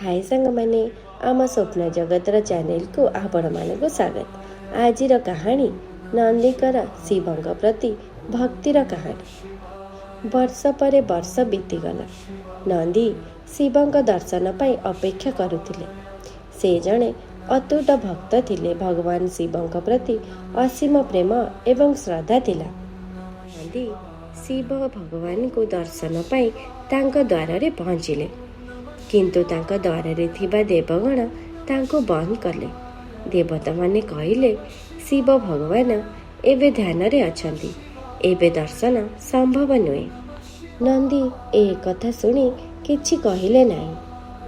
High ସାଙ୍ଗମାନେ, ଆମ ସ୍ୱପ୍ନ ଜଗତର ଚ୍ୟାନେଲକୁ ଆପଣମାନଙ୍କୁ ସ୍ୱାଗତ। ଆଜିର କାହାଣୀ ନନ୍ଦୀଙ୍କର ଶିବଙ୍କ ପ୍ରତି ଭକ୍ତିର କାହାଣୀ। ବର୍ଷ ପରେ ବର୍ଷ ବିତିଗଲା। ନନ୍ଦୀ ଶିବଙ୍କ ଦର୍ଶନ ପାଇଁ ଅପେକ୍ଷା କରୁଥିଲେ। ସେ ଜଣେ ଅତୁଟ ଭକ୍ତ ଥିଲେ। ଭଗବାନ ଶିବଙ୍କ ପ୍ରତି ଅସୀମ ପ୍ରେମ ଏବଂ ଶ୍ରଦ୍ଧା ଥିଲା। ନନ୍ଦୀ ଶିବ ଭଗବାନଙ୍କୁ ଦର୍ଶନ ପାଇଁ ତାଙ୍କ ଦ୍ୱାରରେ ପହଞ୍ଚିଲେ, କିନ୍ତୁ ତାଙ୍କ ଦ୍ୱାରରେ ଥିବା ଦେବଗଣ ତାଙ୍କୁ ବନ୍ଦ କଲେ। ଦେବତାମାନେ କହିଲେ, ଶିବ ଭଗବାନ ଏବେ ଧ୍ୟାନରେ ଅଛନ୍ତି, ଏବେ ଦର୍ଶନ ସମ୍ଭବ ନୁହେଁ। ନନ୍ଦୀ ଏ କଥା ଶୁଣି କିଛି କହିଲେ ନାହିଁ।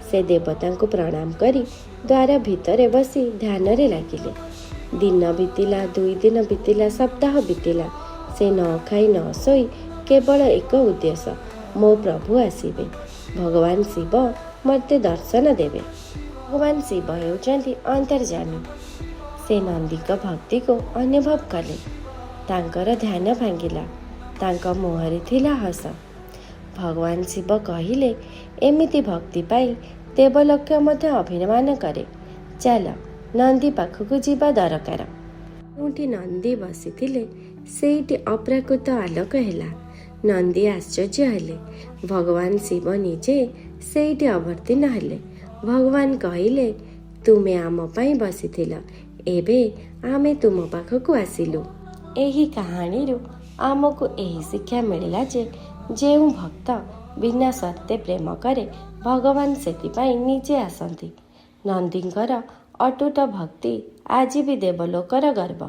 ସେ ଦେବତାଙ୍କୁ ପ୍ରଣାମ କରି ଦ୍ୱାର ଭିତରେ ବସି ଧ୍ୟାନରେ ଲାଗିଲେ। ଦିନ ବିତିଲା, 2 ଦିନ ବିତିଲା, ସପ୍ତାହ ବିତିଲା। ସେ ନ ଖାଇ ନ ଶୋଇ କେବଳ ଏକ ଉଦ୍ଦେଶ୍ୟ, ମୋ ପ୍ରଭୁ ଆସିବେ, ଭଗବାନ ଶିବ ମୋତେ ଦର୍ଶନ ଦେବେ। ଭଗବାନ ଶିବ ହେଉଛନ୍ତି ଅନ୍ତର୍ଯାମୀ। ସେ ନନ୍ଦୀଙ୍କ ଭକ୍ତିକୁ ଅନୁଭବ କଲେ। ତାଙ୍କର ଧ୍ୟାନ ଭାଙ୍ଗିଲା। ତାଙ୍କ ମୁହଁରେ ଥିଲା ହସ। ଭଗବାନ ଶିବ କହିଲେ, ଏମିତି ଭକ୍ତି ପାଇଁ ଦେବଲୋକ ମଧ୍ୟ ଅଭିମାନ କରେ। ଚାଲ, ନନ୍ଦୀ ପାଖକୁ ଯିବା ଦରକାର। ଯେଉଁଠି ନନ୍ଦୀ ବସିଥିଲେ, ସେଇଠି ଅପ୍ରାକୃତ ଆଲୋକ ହେଲା। ନନ୍ଦୀ ଆଶ୍ଚର୍ଯ୍ୟ ହେଲେ। ଭଗବାନ ଶିବ ନିଜେ ସେଇଠି ଅବତୀର୍ଣ୍ଣ ହେଲେ। ଭଗବାନ କହିଲେ, ତୁମେ ଆମ ପାଇଁ ବସିଥିଲ, ଏବେ ଆମେ ତୁମ ପାଖକୁ ଆସିଲୁ। ଏହି କାହାଣୀରୁ ଆମକୁ ଏହି ଶିକ୍ଷା ମିଳିଲା ଯେ ଯେଉଁ ଭକ୍ତ ବିନା ସର୍ତ୍ତେ ପ୍ରେମ କରେ, ଭଗବାନ ସେଥିପାଇଁ ନିଜେ ଆସନ୍ତି। ନନ୍ଦୀଙ୍କର ଅଟୁଟ ଭକ୍ତି ଆଜି ବି ଦେବଲୋକର ଗର୍ବ।